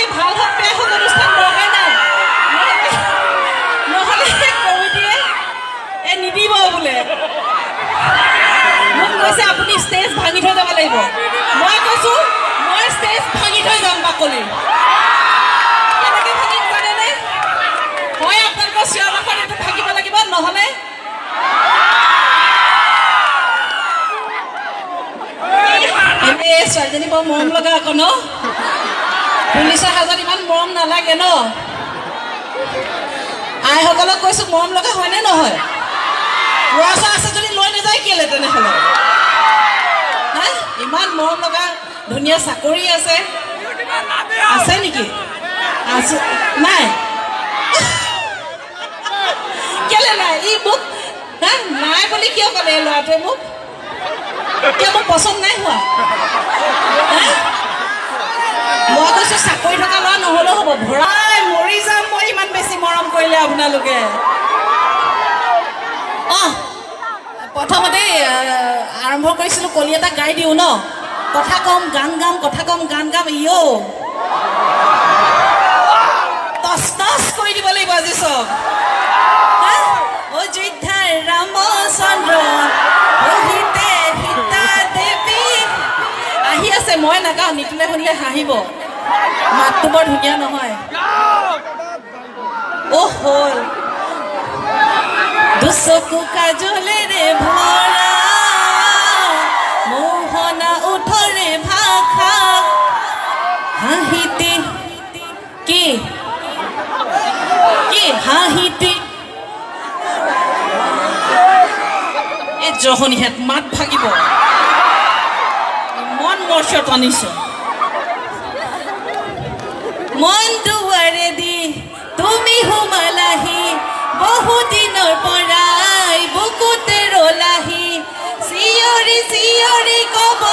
দেই, ভাল হওক বেয়া হওক অনুষ্ঠান দৰকাৰ নাই, নহ'লে কমিটিয়ে এই নিদিব বোলে। মোক কৈছে আপুনি ষ্টেজ ভাঙি থৈ যাব লাগিব। মই কৈছোঁ মই ষ্টেজ ভাঙি থৈ যাম। বাকলি কেনেকৈ ভাঙিম জানেনে? হয় আপোনালোকৰ চিঞৰ বাখৰ এইটো ভাঙিব লাগিব, নহ'লে এই ছোৱালীজনী বৰ মৰম লগা আকৌ ন? পুলিচৰ সাজত ইমান মৰম নালাগে ন? আইসকলক কৈছোঁ মৰম লগা হয়নে নহয়? ল'ৰা ছোৱালী আছে যদি লৈ নাযায় কেলে তেনেহ'লে? হা, ইমান মৰম লগা ধুনীয়া চাকৰি আছে, আছে নেকি? আছে নাই? কেলে নাই? ই মোক হা নাই বুলি কিয় ক'লে এই ল'ৰাটোৱে? মোক কিয় মোক পচন্দ নাই হোৱা? মই কৈছোঁ চাকৰি থকা ল'ৰা নহ'লেও হ'ব, ভৰাই মৰি যাম মই ইমান বেছি মৰম কৰিলে আপোনালোকে। অঁ, প্ৰথমতে আৰম্ভ কৰিছিলোঁ কলি এটা গাই দিওঁ ন, কথা ক'ম গান গাম, কথা ক'ম গান গাম, ইঅ' টচ টচ কৰি দিব লাগিব আজি চব। অযোধ্যাৰ ৰামচন্দ্ৰ সীতে সীতা দেৱী আহি আছে। মই নাগাওঁ, নিতুলে শুনিলে হাঁহিব, মাতটো বৰ ধুনীয়া নহয়। অ' হ'ল দুচকু কাজলেৰে ভৰা মোহনা ওঠৰে ভাষা হাঁহিতে কি কি হাঁহিতে এই জহনীহেঁত মাত ভাগিব, ইমান মৰ্চত আনিছ। মন দুৱাৰেদি তুমি সোমালাহি, বহুদিনৰ পৰাই বুকুতে ৰলাহি, চিঞৰি চিঞৰি ক'ব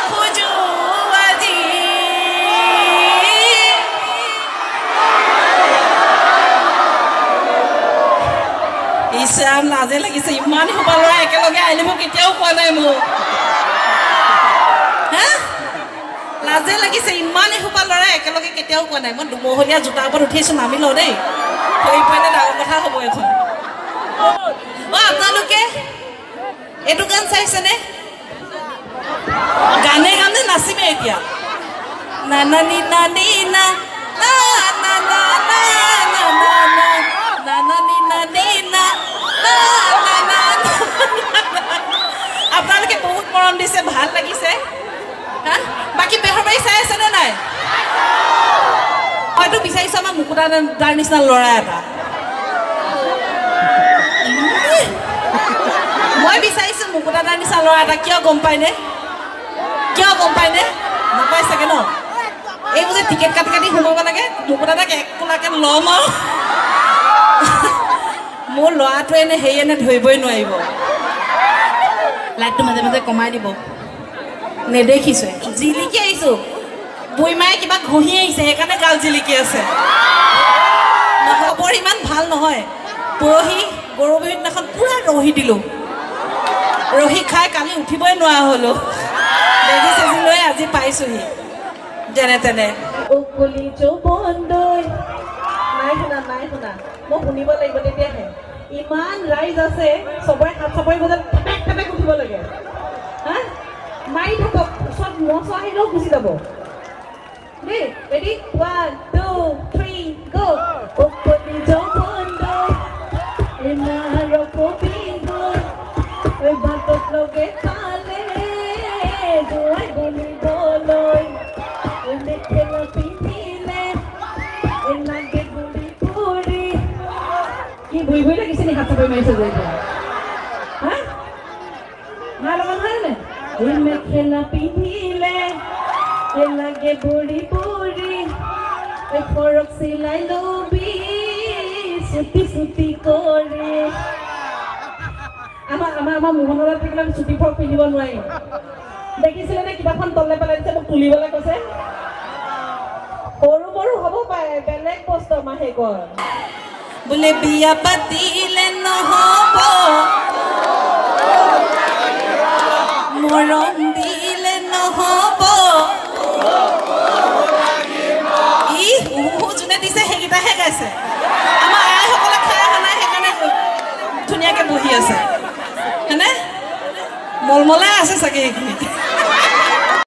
খোজো আজি। ইছ ৰাম, লাজে লাগিছে, ইমান সোপা ল'ৰা একেলগে আহিলে মোক কেতিয়াও কোৱা নাই মোক। হা, লাজে লাগিছে, ইমান এসোপা ল'ৰা একেলগে কেতিয়াও কোৱা নাই। মই দুমহলীয়া জোতাৰ ওপৰত উঠিছোঁ, নামি লওঁ দেই, সৰি পৰিলে ডাঙৰ কথা হ'ব এখন। অ' আপোনালোকে এইটো গান চাইছেনে? গানে গানে নাচিমে এতিয়া। না না নি না নি না না না না না না না না না না নি না নি না না না না। আপোনালোকে বহুত মৰম দিছে, ভাল লাগিছে। হা, বাকী বেহৰবাৰী চাই আছেনে নাই? মইতো বিচাৰিছোঁ আমাৰ মুকুতা দাৰ নিচিনা ল'ৰা এটা। মই বিচাৰিছোঁ মুকুতা দাৰ নিচিনা ল'ৰা এটা। কিয় গম পায়নে? কিয় গম পায়নে? নাপায় চাগে ন? এইবোৰ যে টিকেট কাটি কাটি সোমাব লাগে, মুকুতা দাক এক কোলাকে ল'ম আৰু মোৰ ল'ৰাটোৱে নে হেৰিয়ে নে ধৰিবই নোৱাৰিব। লাইটটো মাজে মাজে কমাই দিব, নেদেখিছোৱে। জিলিকি আহিছোঁ, বুঢ়ীমায়ে কিবা ঘঁহি আহিছে, সেইকাৰণে গাল জিলিকি আছে। খবৰ ইমান ভাল নহয়। পৰহি গৰু বিহুৰ দিনাখন পূৰা ৰহি দিলোঁ, ৰহি খাই কালি উঠিবই নোৱাৰা হ'লোঁ। বেজি চেজি লৈ আজি পাইছোহি যেনে তেনে। নাই শুনা, নাই শুনা, মই শুনিব লাগিব তেতিয়াহে। ইমান ৰাইজ আছে, চবৰে হাত চাপৰি বজাত থেপেক থেপেক উঠিব লাগে। হা, মাৰি থাকক, ওচৰত মহ আহিলেও গুচি যাব দেই। ৰেডি, 1 2 3 গ'। অকলি যৌৱনদৈ বাটত লগে পালে জোৱাই বলিবলৈ, মেখেলা পিন্ধিলে লাগে বুঢ়ী বুঢ়ী। কি বুঢ়ী বুঢ়ী লাগিছে নি? হাত চাপৰি মাৰিছে যে এতিয়া। হা, নাই লগা নহয় নে? মেখেলা পিন্ধিলে লাগে বুঢ়ী বুঢ়ী, ফৰক চিলাই লবি চুটি চুটি কৰি। আমাৰ আমাৰ আমাৰ মোহনলাল থাকিলে আমি চুটি ফ্ৰক পিন্ধিব নোৱাৰিম। দেখিছিলে নে কিতাপখন তলে পেলাই দিছে, মোক তুলিবলৈ কৈছে। সৰু সৰু হ'ব পাৰে, বেলেগ বস্তু আমাৰ সেইকণ। বোলে বিয়া পাতিলে নহ'ব, মৰম দিলে নহ'ব, ই মলমলাই আছে চাগে এইখিনিত।